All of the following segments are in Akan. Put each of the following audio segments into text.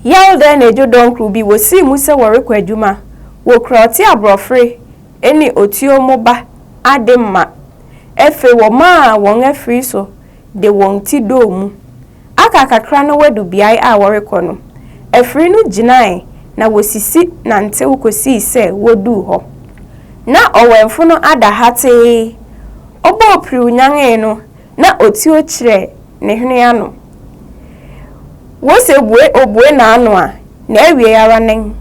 Yaw dɛn na edwo dɔnkoro bi wosii mu sɛ wɔrekɔ adwuma. Wokura ɔte aborɔfere ne otuo mo ba ade ma. Afei wɔmaa wɔn afiri so de wɔn ti dɔɔ mu. Aka kakra na wɔadu beae a wɔrekɔ no, afiri no gyinae na wosisi nantew kosii sɛ woduu hɔ. Ná ɔwɛmfo no ada hatee. Ɔbɔɔ piriw nyanee no, na otuo kyerɛ ne hwene ano. Wose bue obue n'ano a, n'awiei ara nen.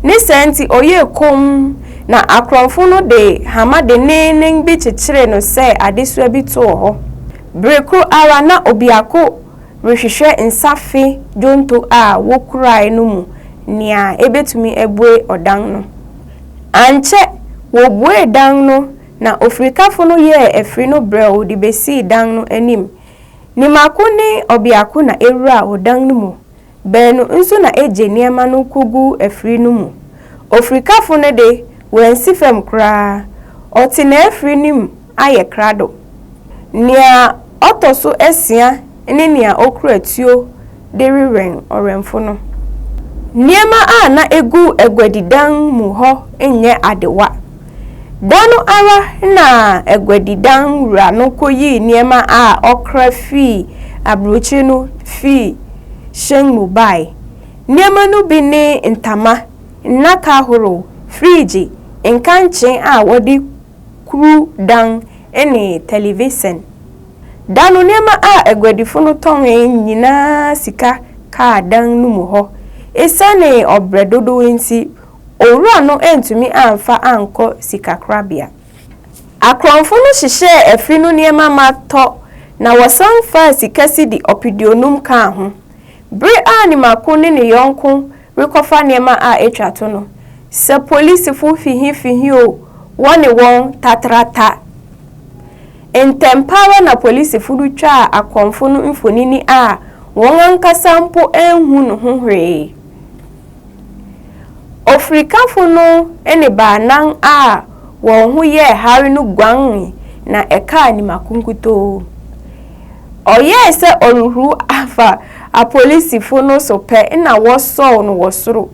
Ne saa nti ɔyɛɛ komm, na akorɔmfo no de hama denneennen bi kyekyeree no sɛ adesoa bi too hɔ. Bere koro ara na obiako rehwehwɛ nsafe dwonto a wokurae no mu nea ebetumi abue ɔdan no. Ankyɛ, wobuee dan no na ofirikafo no yɛɛ afiri no brɛoo de besii dan no anim. Nimako ne ɔbeako na ewuraa ɔdan no mu. Baanu nso na egye nneɛma no kogu afiri no mu. Ofirikafo no de, wansi fam koraa. Ɔte n'afiri no mu ayɛ krado. Nea ɔtɔ so asia ne nea okura tuo de rewɛn ɔwɛmfo no. Nneɛma a na egu aguadidan mu hɔ nyɛ adewa. Da no ara na aguadidan wura no koyii nneɛma a ɔkra fii aburokyiri no fii hyɛn mu bae. Nneɛma no bi ne ntama, nnaka ahorow, frigye, nkankyee a wɔde kuru dan ne television. Da no, nneɛma a aguadifo no tɔnee nyinaa sika kaa dan no mu hɔ. Esiane ɔbrɛ dodow nti, owura no antumi amfa ankɔ sikakorabea. Akorɔmfo no hyehyɛɛ afiri no nneɛma ma tɔ na wɔsan faa sika sidi ɔpeduonum kaa ho. Bere a Nimako ne ne yɔnko rekɔfa nneɛma a etwa to no, sɛ polisifo fi he fi he oo, wɔne wɔn tatrata. Ntɛmpa ara na polisifo no twaa akorɔmfo no mfonini a wɔn ankasa mpo anhu no ho hwee. Ofirikafo no ne baanan a wɔn ho yɛɛ hare no guanee na ɛkaa Nimako nkutoo. Ɔyɛe sɛ ɔrehuruw afa apolisifo no so pɛ na wɔsɔw no wɔ soro.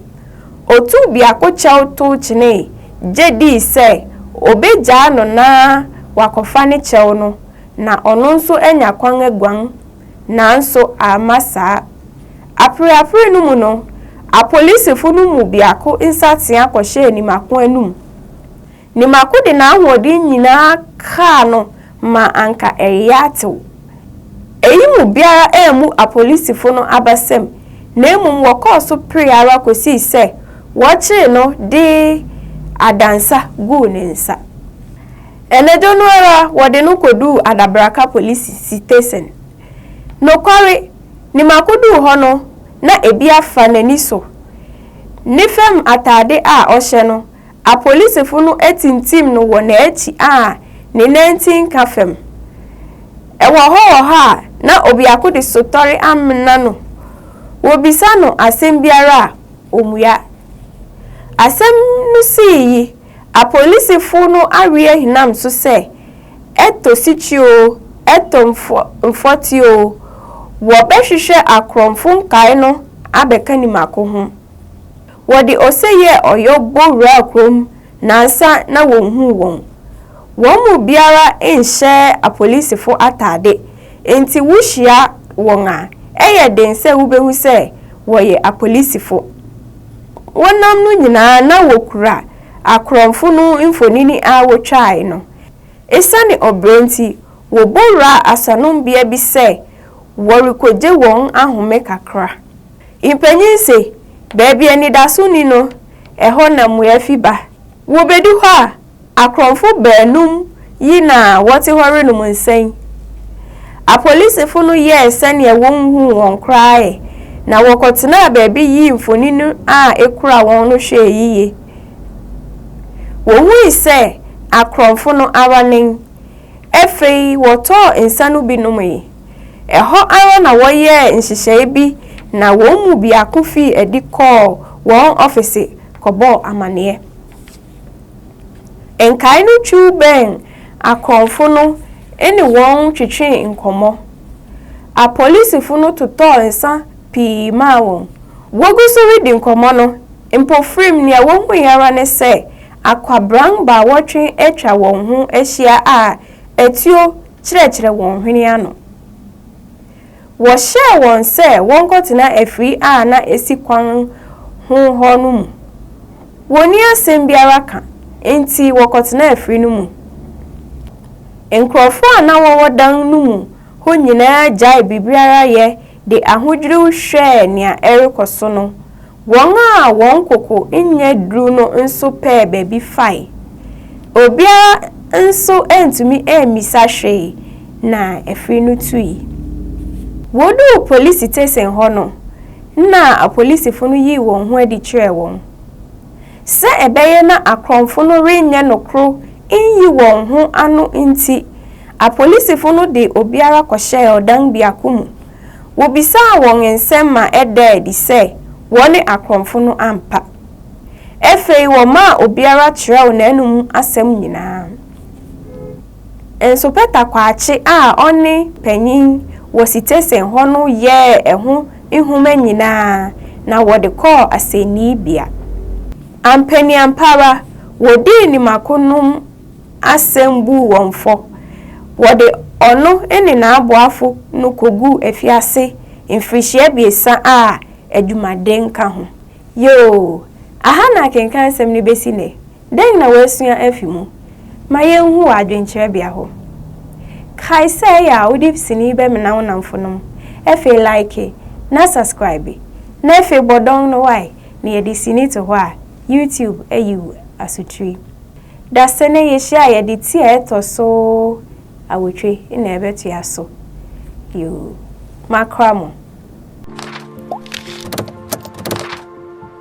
Otuu biako kyɛw tow kyenee, gye dii sɛ obegyaa no na wakɔfa ne kyɛw no na ɔno nso anya kwan aguan, nanso amma saa. Apereapere no mu no, apolisifo no mu biako nsateaa kɔhyɛɛ Nimako anom. Nimako de n'ahoɔden nyinaa kaa no ma anka ɛreyɛ atew. Eyi mu biara ammu apolisifo no abasam, na mmom wɔkɔɔ so peree ara kosii sɛ wɔkyeree no de adansa guu ne nsa. Anadwo no ara wɔde no koduu Adabraka Polisi Sitesen. Nokware, Nimako duu hɔ no, na ebi afa n'ani so. Ne fam atade a ɔhyɛ no, apolisifo no atintim no wɔ n'akyi a ne nantin nka fam. Ɛwɔ hɔ wɔ hɔ a, na obiako de sotɔre amena no. Wobisa no asɛm biara a, ommua. Asɛm no sii yi, apolisifo no awe ahinam so sɛ ɛtɔ sikyi oo, ɛtɔ mfɔte oo, wɔbɛhwehwɛ akorɔmfo nkae no abɛka Nimako ho. Wɔde ose yɛɛ ɔyɔ bɔ wuraa kurom nnansa na wonhuu wɔn. Wɔn mu biara nhyɛ apolisifo atade, enti wuhyia wɔn a, ɛyɛ den sɛ wubehu sɛ wɔyɛ apolisifo. Wɔnam no nyinaa na wokura akorɔmfo no mfonini a wotwae no. Esiane ɔbrɛ nti, wɔbɔ wuraa asanombea bi sɛ wɔrekogye wɔn ahome kakra. Mpanyin se, Baabi anidaso nni no, ɛhɔ na mmoa fi ba. Wobedu hɔ a, akorɔmfo baanum yi na wɔte hɔ renom nsa yi. Apolisifo no yɛɛ sɛnea wonhuu wɔn koraa ɛ, na wɔkɔtenaa baabi yii mfonini a ekura wɔn no hwɛɛ yiye. Wohui sɛ akorɔmfo no ara nen. Afei wɔtɔɔ nsa no bi nomee. Ɛhɔ ara na wɔyɛɛ nhyehyɛe bi na wɔn mu biako fii adi kɔɔ wɔn ɔfese kɔbɔɔ amanneɛ. Nkae no twiw bɛn akorɔmfo no ne wɔn twetwee nkɔmmɔ. Apolisifo no totɔɔ nsa pii maa wɔn. Wogu so redi nkɔmmɔ no, mpofirim nea wohui ara ne sɛ akwabran baawɔtwe atwa wɔn ho ahyia a atuo kyerɛkyerɛ wɔn hwene ano. Wɔhyɛɛ wɔn sɛ wɔnkɔtena afiri a na esi kwan ho hɔ no mu. Wonni asɛm biara ka, enti wɔkɔtenaa afiri no mu. Nkurɔfo a na wɔwɔ dan no mu hɔ nyinaa gyaee biribiara yɛ de ahodwiriw hwɛɛ nea ɛrekɔ so no. Wɔn a wɔn koko nyɛ duru no nso pɛɛ baabi fae. Obiara nso antumi ammisa hwee na afiri no tui. Woduu polisi tesen hɔ no, na apolisifo no yii wɔn ho adi kyerɛɛ wɔn. Sɛ ɛbɛyɛ na akorɔmfo no renyɛ nokoro nyi wɔn ho ano nti, apolisifo no de obiara kɔhyɛɛ ɔdan biako mu. Wobisaa wɔn nsɛm ma ɛdaa adi sɛ wɔne akorɔmfo no ampa. Afei wɔmaa obiara kyerɛw n'anom asɛm nyinaa. Nsopɛta Kwakye a ɔne panyin wɔ sitesen hɔ no yɛɛ ɛho nhoma nyinaa na wɔde kɔɔ asɛnniibea. Ampaniampa ara, wodii Nimako nom asɛm buu wɔn fɔ. Wɔde ɔno ne n'aboafo no koguu afiase mfirihyia abiɛsa a adwumaden ka ho. Yoo! Aha na akenkan asɛm no besi nnɛ. Dɛn na woasua afi mu? Ma yenhu wɔ adwenkyerɛbea hɔ. Kae sɛ ɛyɛ a wode sini yi bɛmena wo nnamfonom. Afei like na subscribe. Na afei bɔ dɔn no wae na yɛde sini to hɔ a, YouTube ayi wo asotiri. Dasani yehyia a yɛde ti a ɛtɔ so awotwe na ɛbɛtoa so. Yoo. Makra mo.